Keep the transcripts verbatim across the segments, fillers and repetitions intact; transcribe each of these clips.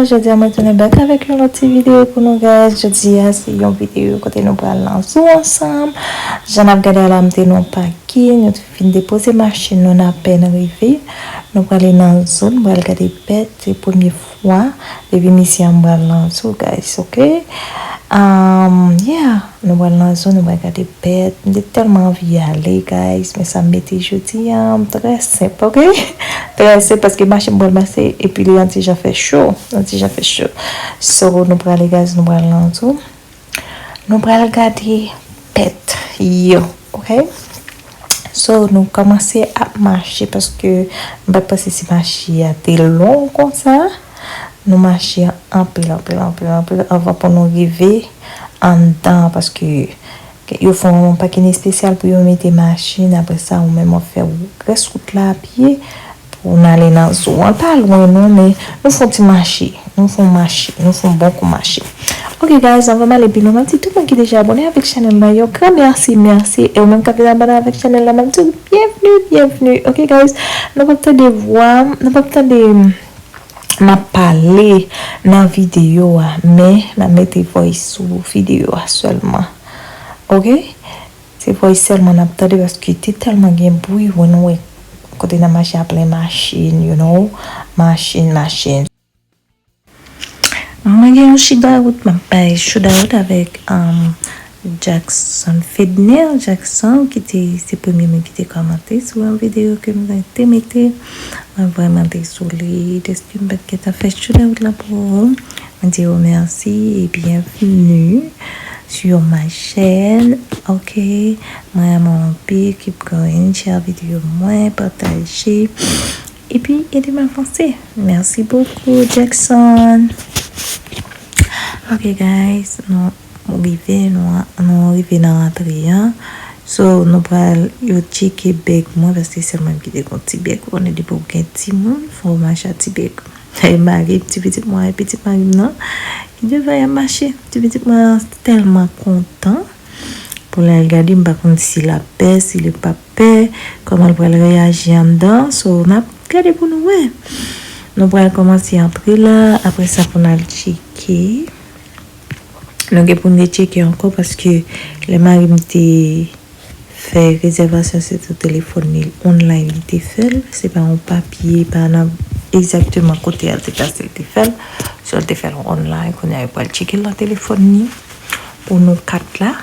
Jodi a mwen tounen back avèk yon lòt ti videyo pou nou, guys. Jodi a se yon videyo kote nou pral nan zoo ansanm. Jan n ap gade a la, m te nan yon pakin, nou te fin depoze machin nou, n apèn rive. Nou prale nan zoo, nou pral gade bèt, se premye fwa depi misye a m pral nan zoo, guys, ok? Um, yeah, nou pral nan zoo, nou pral gade bèt. M te tèlman anvi ale, guys, men sa m mete jodi a, m trè senp, ok? Trè senp, paske machin m pral pase, epi li yon ti jan fè cho, yon ti jan fè cho. So, nou prale, guys, nou pral nan zoo. Nou pral gade bèt yo, ok? So, nou kòmanse ap mache paske m pa t panse si mache a te long konsa. Nou mache anpil, anpil, anpil, anpil anvan pou nou rive anndan, paske yo fè yon pakin espesyal pou yo mete machin. Apre sa, ou menm w ap fè rès wout la a pye pou n ale nan zoo a. L pa lwen non, men nou fè yon ti mache, nou fè yon mache, nou fè yon bon kou mache. Ok, guys, anvan m ale pi lwen, m ap di tout moun ki deja abòne avèk chanèl la, yon gran mèsi, mèsi. E ou menm k ap vin abòne avèk chanèl la, m ap di w byenvni, byenvni. Ok, guys, nou p ap tande vwa m, nou p ap tande m ap pale nan videyo a, men n ap mete voice sou videyo a sèlman. Ok? Se voice sèlman n ap tande paske te tèlman gen bri, wè, nou wè kote n ap mache a plen machin, you know, machin, machin. Mwen gen yon chita wout, m ap bay chita wout avèk, um, Jackson, Fedner Jackson, ki te, se premye moun ki te kòmante sou yon videyo ke mwen te mete. Mwen vrèman te sou li, deske m pa t gentan fè chita wout la pou ou. Mwen di w mèsi e byenvni sur ma chaîne. Ok, mwen renmen w anpil, keep going, share videyo mwen, pataje. Epi ede m avanse. Merci beaucoup, Jackson. Ok, guys, nou rive, nou, nou rive nan rantre an. So, nou pral, yo tcheke bèg mwen, paske se mwen ki te gon ti bèg. Ou konnen depi w gen timoun, fò w mache ak ti bèg. E mari m, ti pitit mwen, e pitit mari m nan, ki devan y ap mache. Ti pitit mwen an tèlman kontan. Pou l al gade, m pa konn si l ap pè, si li p ap pè, kòman l pral reyaji anndan. So, n ap gade pou nou wè. Nou pral kòmanse antre la, apre sa pou n al tcheke. Nou gen pou n retcheke ankò paske lè mari m te fè rezèvasyon, se sou telefòn li, online li te fè l. Se pa yon papye, pa nan egzakteman kote a l te plase l te fè l. So, l te fè l online, kounye a yo pral tcheke l nan telefòn li pou nou kat la.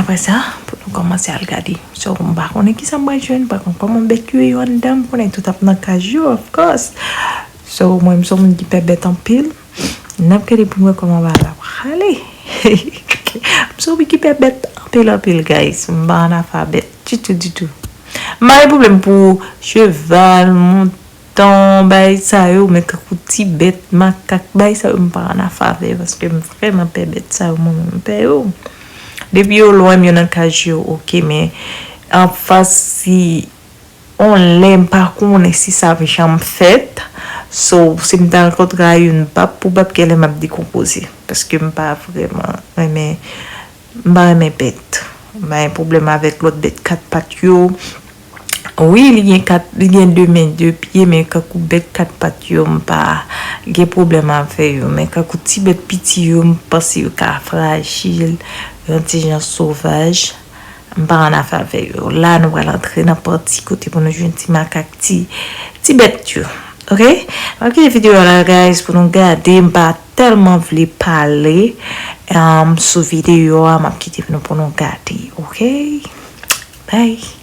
Apre sa, pou nou kòmanse al gade. So, m pa konnen kisa m pral jwenn, m pa konn kòman bèt yo ye anndan, m konnen tout ap nan kay yo, of course. So, mwen, m se yon moun ki pè bèt anpil. N ap gade pou n wè kòman bagay la prale. M se yon moun ki pè bèt anpil, anpil, guys. M pa ann afè bèt ditou, ditou. M pa gen pwoblèm pou cheval, mouton, bagay sa yo, men kankou ti bèt, makak, bagay sa yo, m pa ann afè avè yo, paske m vrèman pè bèt sa yo, mwen menm, m pè yo. Depi yo lwen m, yo nan kay yo, ok, men anfas, si yon lè m pa konnen si sa ap janm fèt. So, si m ta rankontre a youn, m p ap, pou p ap gen lè m ap dekonpoze. Paske m pa vrèman renmen, m pa renmen bèt. M pa gen pwoblèm avèk lòt bèt kat pat yo. Wi, li gen kat, li gen de men, de pye, men kankou bèt kat pat yo, m pa gen pwoblèm avè yo. Men kankou ti bèt piti yo, m panse yo ka frajil, yon ti jan sovaj. M pa ann afè avè yo. La, nou pral antre nan pati kote pou nou jwenn ti makak, ti, ti bèt yo. Ok? M ap kite videyo a la, guys, pou nou gade. M pa tèlman vle pale, um, sou videyo a. M ap kite nou pou nou gade. Ok? Bye.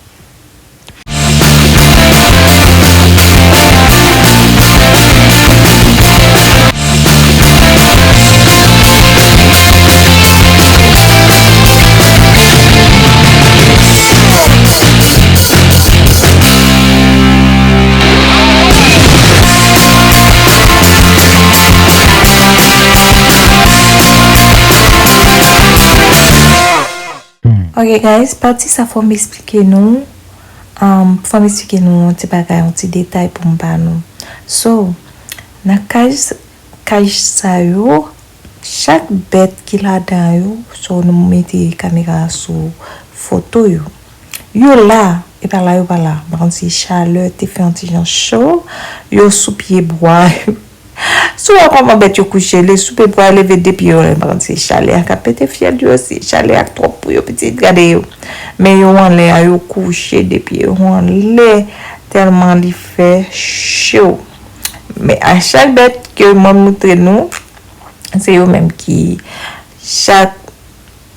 Ok, guys, pati sa fò m eksplike nou. Um, fò m eksplike nou yon ti bagay, yon ti detay pou m ba nou. So, nan kay, kay sa yo, chak bèt ki ladan yo, so nou mete kamera sou foto yo. Yo la, e pa la yo pa la. M pa konn si chalè te fè yon ti jan cho, yo sou pye bwa yo. Si w wè kòman bèt yo kouche, le sou pye bwa leve de pye yo, m pa konn si chalè a k ap pete fyèl yo, si chalè a k twòp pou yo pitit, gade yo. Men yo anlè a, yo kouche de pye yo anlè, tèlman li fè cho. Men a chak bèt ke mwen moutre nou, se yo menm ki, chak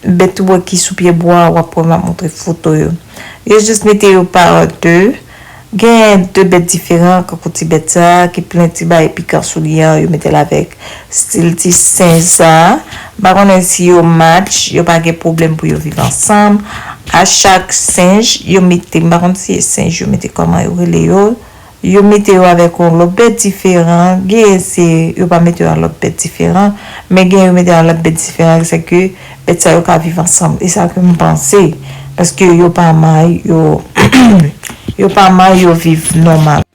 bèt ou wè ki sou pye bwa a, w ap wè m ap moutre foto yo. Yo jis mete yo pa de. Gen de bèt diferan, kankou ti bèt sa a ki plen ti bagay pikan sou li an, yo mete l avèk stil ti senj sa a. M pa konnen si yo match, yo pa gen pwoblèm pou yo viv ansanm. A chak senj, yo mete, m pa konn si e senj, yo mete kòman yo rele yo. Yo mete yo avèk yon lòt bèt diferan. Gen se yo pa mete yo a lòt bèt diferan, men gen yo mete a lòt bèt diferan, se ke bèt sa yo ka viv ansanm. E sa ke m panse, paske yo pa may, yo, yo pa may, yo viv nòmal.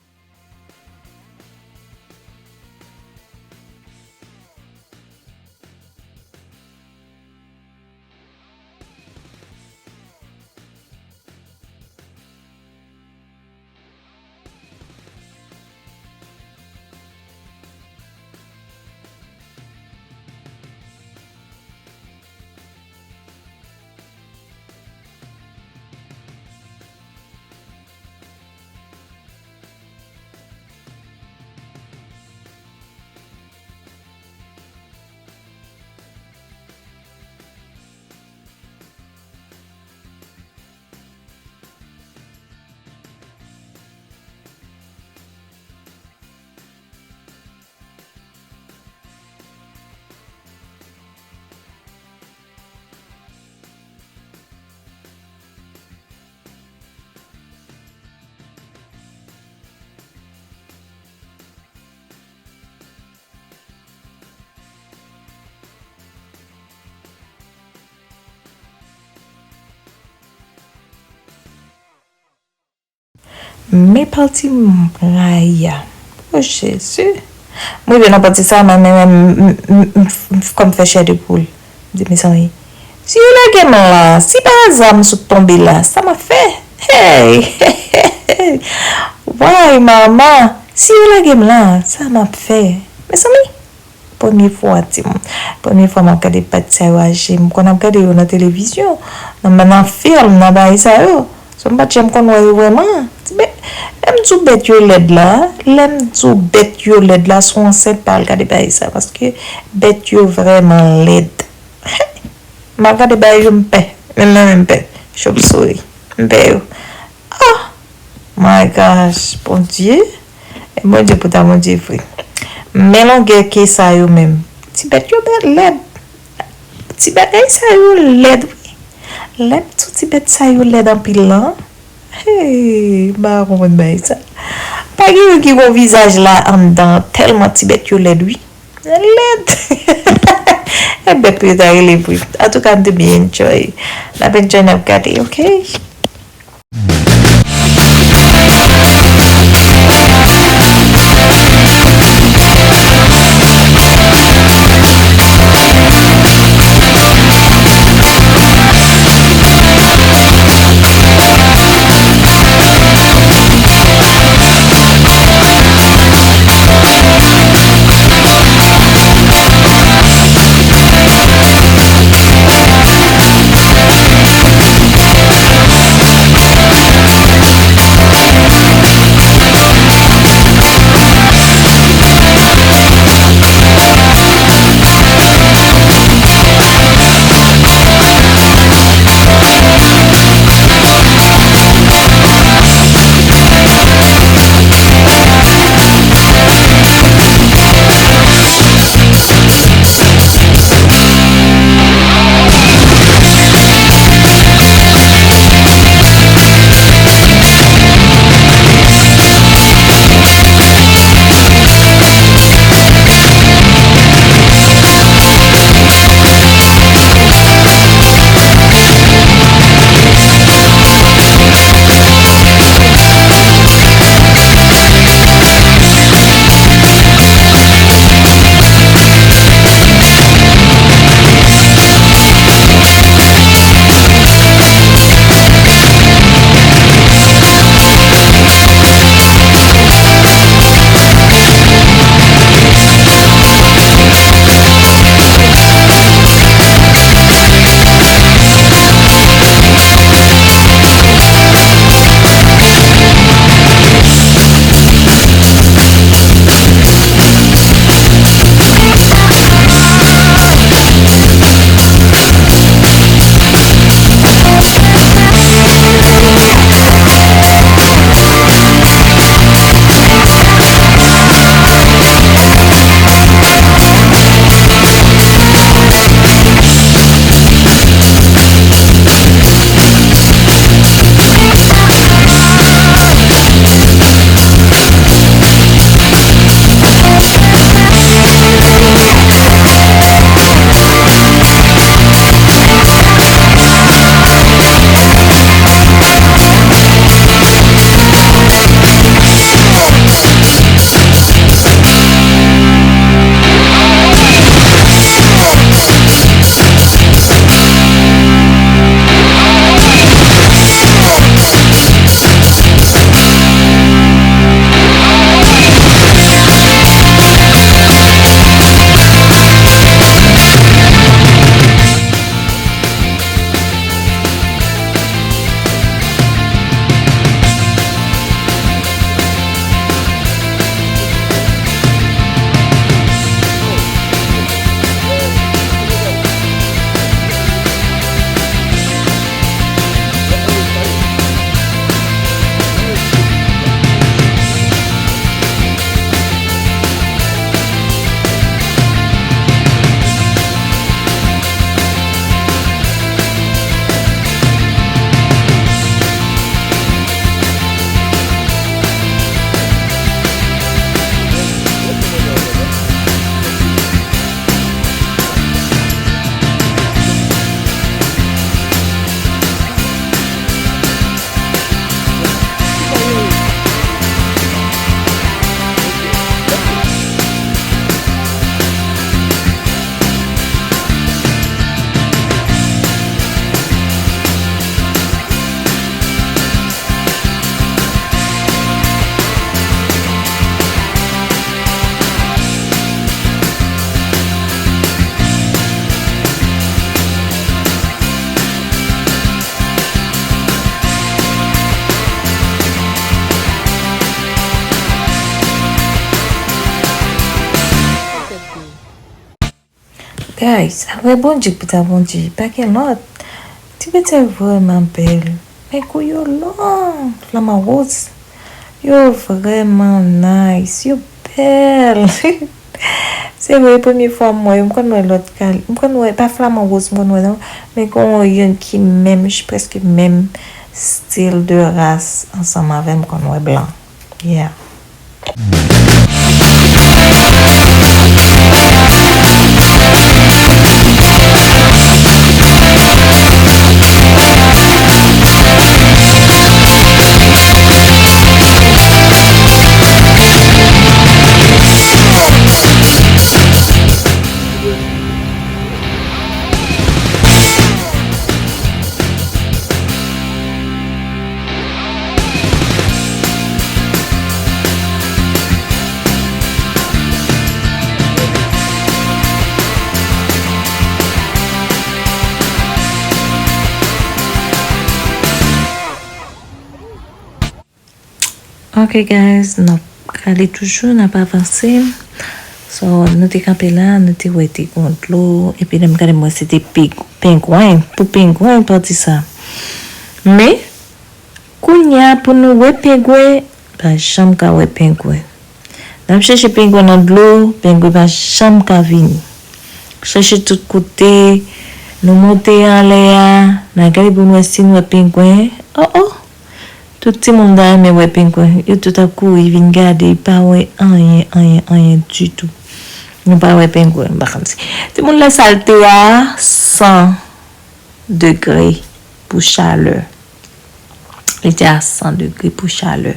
Men pati m rayi a. O Jezi. M rive nan pati sa, mwen menm, m, m, m, m, m, kò m fè chè de poul. M di, mezanmi, si yo lage m la, si pa aza m sot tonbe la, sa m ap fè? Hey! Why, mama? Si yo lage m la, sa m ap fè? Mezanmi, premye fwa, timoun. Premye fwa m ap gade bèt sa yo aji. M konn ap gade yo nan televizyon, nan, nan fim, nan bagay sa yo. So, m pa t janm konn wè yo vrèman. Ti bèt, lè m di w bèt yo lèd la, lè m di w bèt yo lèd la, se yon ansent pa al gade bagay sa, paske bèt yo vrèman lèd. M ap gade bagay yo, m pè. Menm mwen menm m pè. Chop souris. M pè yo. Oh my gosh, Bondye. E Bondye pou ta Bondye vre. Men longè ke sa yo menm. Ti bèt yo bèt lèd. Ti bagay sa yo lèd, wi. Lè m di w ti bèt sa yo lèd anpil lan. Hey, m pa konprann bagay sa. Pa gen youn ki gon vizaj la anndan, tèlman ti bèt yo lèd, wi. Lèd. E bèt pou yo ta rele vre. Antouka, m te byen enjoy. N ap enjoy, n ap gade, ok? Guys, apre Bondye ki pita Bondye, pa gen lòt. Ti bèt sa yo vrèman bèl. Men kou yo long, flanman woz. Yo vrèman nice, yo bèl. Se vre, premye fwa m wè yo, m konn wè lòt kal-, m konn wè, pa flanman woz m konn wè non, men gen yon ki menm, prèske menm stil de ras ansanm avè m, m konn wè blan. Yeah. Ok, guys, n ap prale toujou, n ap avanse. So, nou te kanpe la, nou te wè te gon dlo, epi lè m gade, m wè se te pig-, pengwen, pou pengwen pati sa. Men, kounye a, pou nou wè pengwen, pa janm ka wè pengwen. N ap chèche pengwen nan dlo, pengwen pa janm ka vini. Chèche tout kote, nou monte anlè a, n a gade pou n wè si n wè pengwen. Oh, oh! Tout timoun ta renmen wè pengwen. Yo tout ap kouri vin gade, pa wè anyen, anyen, anyen ditou. Nou pa wè pengwen, m pa konn si. Timoun, lè sa l te a san degre pou chalè. Li te a san degre pou chalè.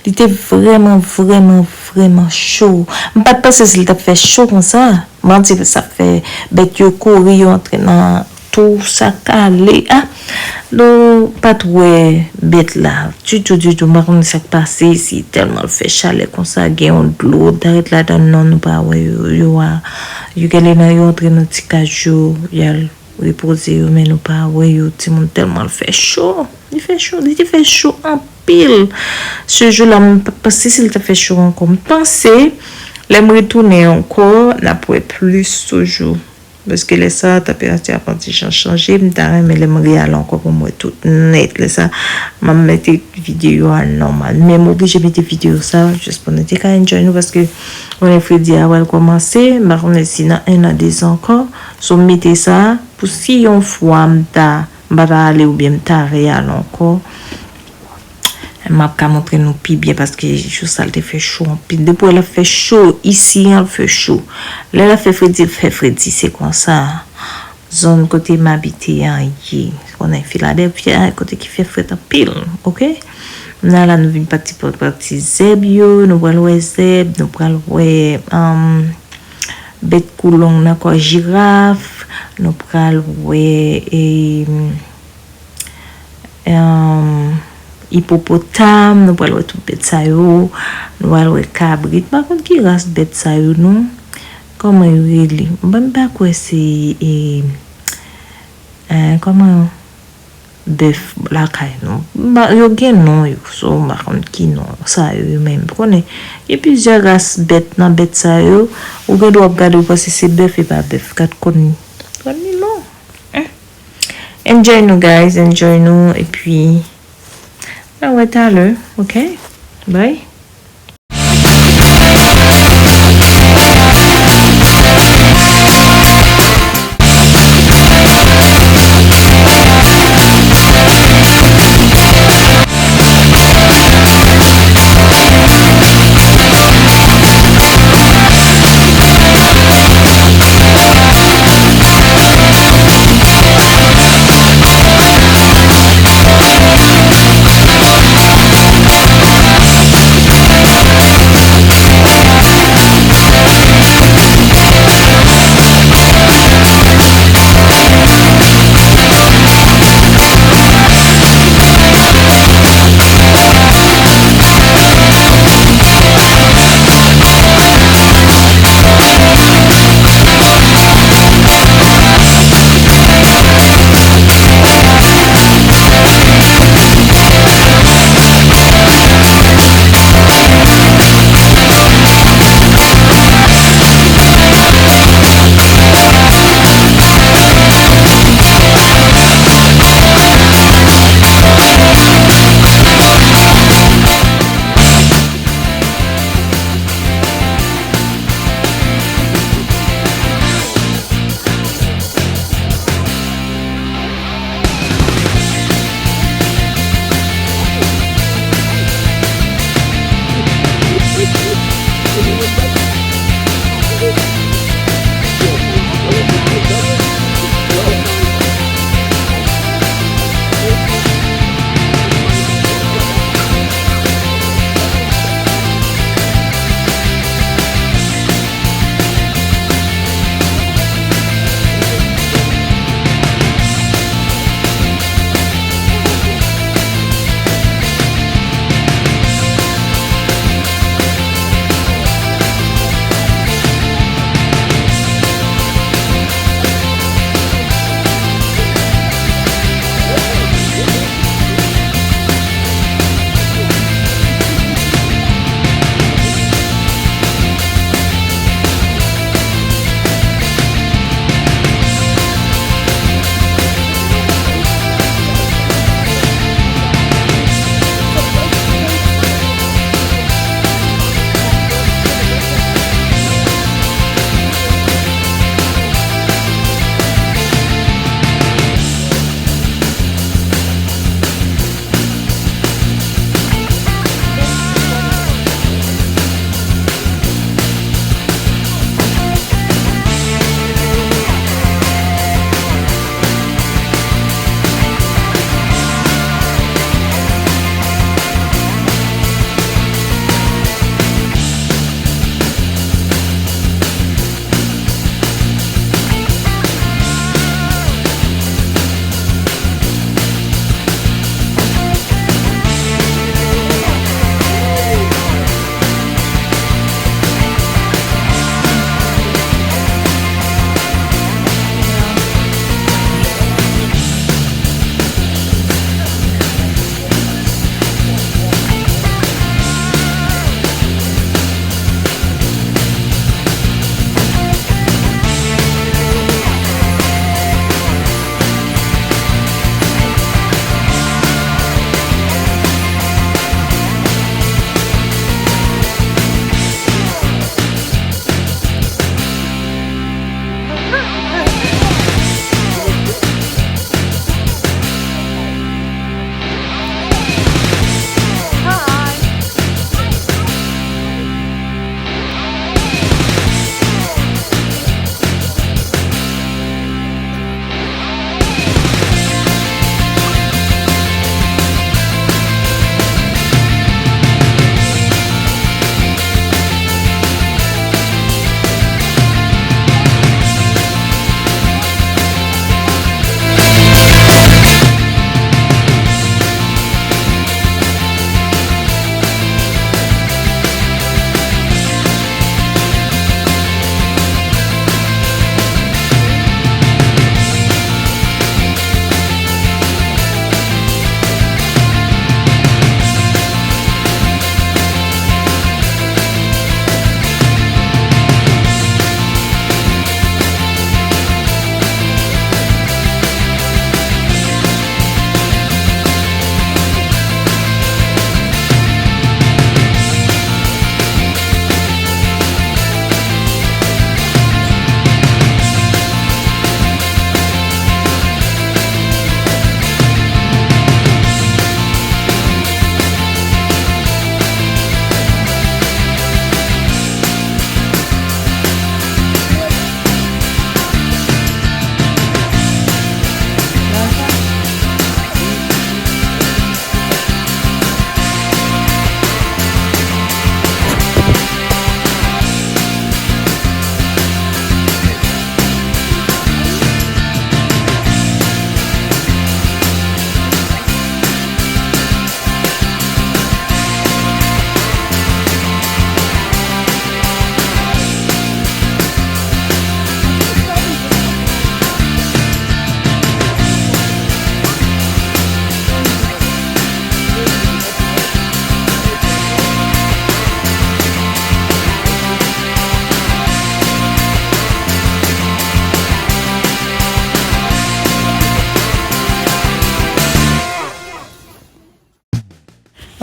Li te vrèman, vrèman, vrèman cho. M pa t panse si l t ap fè cho konsa. Manti, sa fè bèt yo kouri, yo antre nan tou sa kale. Ah, nou pa t wè bèt la ditou, ditou. M pa konn sa k pase, si tèlman l fè chalè konsa, gen yon dlo, darèt ladan non, nou pa wè yo, yo a, yo genlè nan, yo antre nan ti kay yo, y al repoze yo, men nou pa wè yo, timoun, tèlman l fè cho. Li fè cho, li te fè cho anpil. Se jou la, m pa t panse si l t ap fè cho ankò. M panse, lè m retounen ankò, n ap wè plis toujou. Paske lè sa, tanperati ap yon ti jan chanje. M ta renmen lè m reyale ankò pou m wè tout nèt. Lè sa, m ap mete videyo a nòmal. Men m oblije mete videyo sa, jis pou nou te ka enjoy nou, paske konnen fredi a pral kòmanse. M pa konnen si nan en an, de zan ankò. So, m mete sa, pou si yon fwa m ta, m pa ta ale oubyen m ta reyale ankò, m ap ka montre nou pi byen, paske jou sa l te fè cho anpil. Depi wè l ap fè cho, isi an l fè cho. Lè l ap fè fredi, l fè fredi, se konsa. Zòn kote m abite an ye. Konnen Filadèlfya, kote ki fè frèt anpil, oke? N a la, nou vin pati pou pati zèb yo, nou pral wè zèb, nou pral wè, um, bèt kou long nan kò jiraf, nou pral wè, e, um, ipopotam, nou pral wè tout bèt sa yo, nou pral wè kabrit. M pa konn ki ras bèt sa yo non. Kòman yo rele? M pa, m pa kwè se, e, e, kòman, bèf lakay nou. M pa, yo gen non yo, so m pa konn ki non sa yo, yo menm. Konnen, gen plizyè ras bèt nan bèt sa yo, ou gen dwa ap gade, ou panse se bèf, e pa bèf. Gad kòn li. Kòn li long. Enjoy nou, guys, enjoy nou, epi n a wè talè, oke? Bye.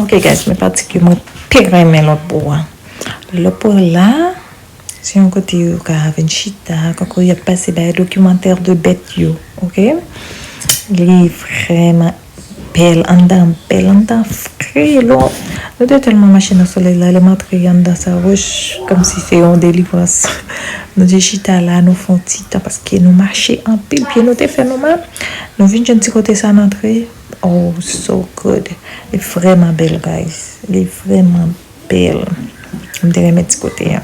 Ok, guys, men pati ke mwen te renmen lòt bò a. Lòt bò la, se yon kote yo ka vin chita, kankou y ap pase bay dokimantè de bèt yo, ok? Li vrèman bèl, anndan bèl, anndan fre. Lò, nou te tèlman mache nan solèy la, lè m antre anndan sa, wouch, kòmsi se yon delivrans. Nou te chita la, nou fè yon ti tan, paske nou mache anpil, pye nou te fè nou mal. Nou vin jwenn ti kote sa n antre. Oh, so good. Li vrèman bèl, guys. Li vrèman bèl. M te renmen ti kote a.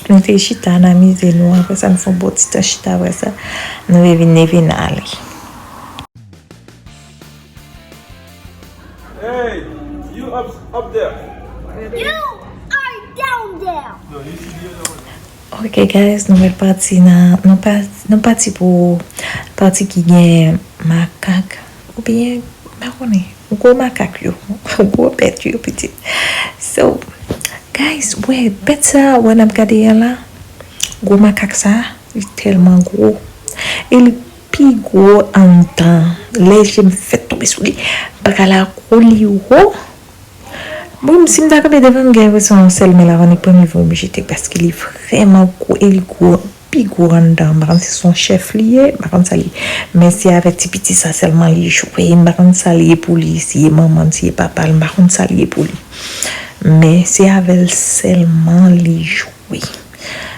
Nou te chita, n amize nou. Apre sa, nou fè yon bon ti tan chita. Apre sa, nou revin, revin ale. Hey, you up, up there. You are down there. No, you should be on the one. Ok, guys, nou mèt pati nan, nou pa, nou pati pou pati ki gen makak, oubyen, m pa konnen, gwo makak yo, gwo bèt yo, pitit. So, guys, wè, bèt sa, wè, n ap gade a la, gwo makak sa, li tèlman gwo. E li pi gwo anndan. Lè je m fèk tonbe sou li, bagay la gwo, li wo. Bon, si m ta kanpe devan, m gen enpresyon yon sèl men l ap annik pran m, li voye m jete, paske li vrèman gwo, e li gwo, pi gwo anndan. M pa konn si se yon chèf li ye, m pa konn sa li ye. Men se avèk ti piti sa sèlman li jwe, m pa konn sa li ye pou li, si ye manman l, si ye papa l, m pa konn sa li ye pou li. Men se avè l sèlman li jwe.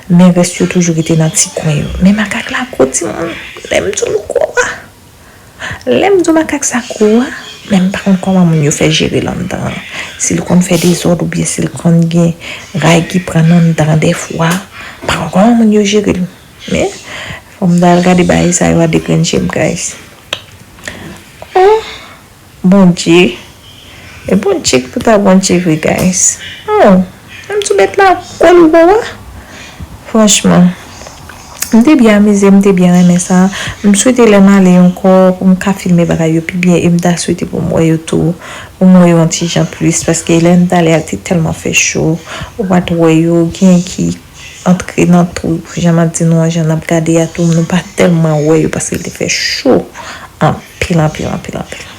Men rès yo toujou rete nan ti kwen yo. Men makak la gwo, timoun, lè m di w l gwo a. Lè m di w makak sa gwo a, men m pa konn kòman moun yo fè jere l anndan an. Si l konn fè dezòd oubyen si l konn gen ray ki pran l anndan dèfwa, m pa konn kòman moun yo jere l. Men, fò m ta al gade bagay sa yo a de grenn je m, guys. Oh, Bondye. E Bondye ki pou ta Bondye vre, guys. Oh, menm sou bèt la, gwo l gwo a. Franchman, m te byen amize, m te byen renmen sa. M swete lè m ale ankò pou m ka filme bagay yo pi byen e m ta swete pou m wè yo tou, pou m wè yo yon ti jan plis, paske lè n t ale a te tèlman fè cho, ou pa t wè yo, gen ki antre nan twou, jan m ap di nou an, jan n ap gade a tou, nou pa tèlman wè yo paske l te fè cho anpil, anpil, anpil, anpil.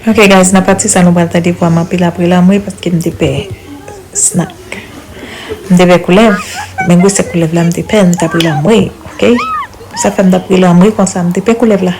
Ok, guys, nan pati sa nou pral tande vwa m anpil apre lanmwe paske m te pè snak. M te pè koulèv. Men gwosè koulèv la, m te pè, m t ap ri lanmwe, ok? Sa fè m t ap ri lanmwe konsa, m te pè koulèv la.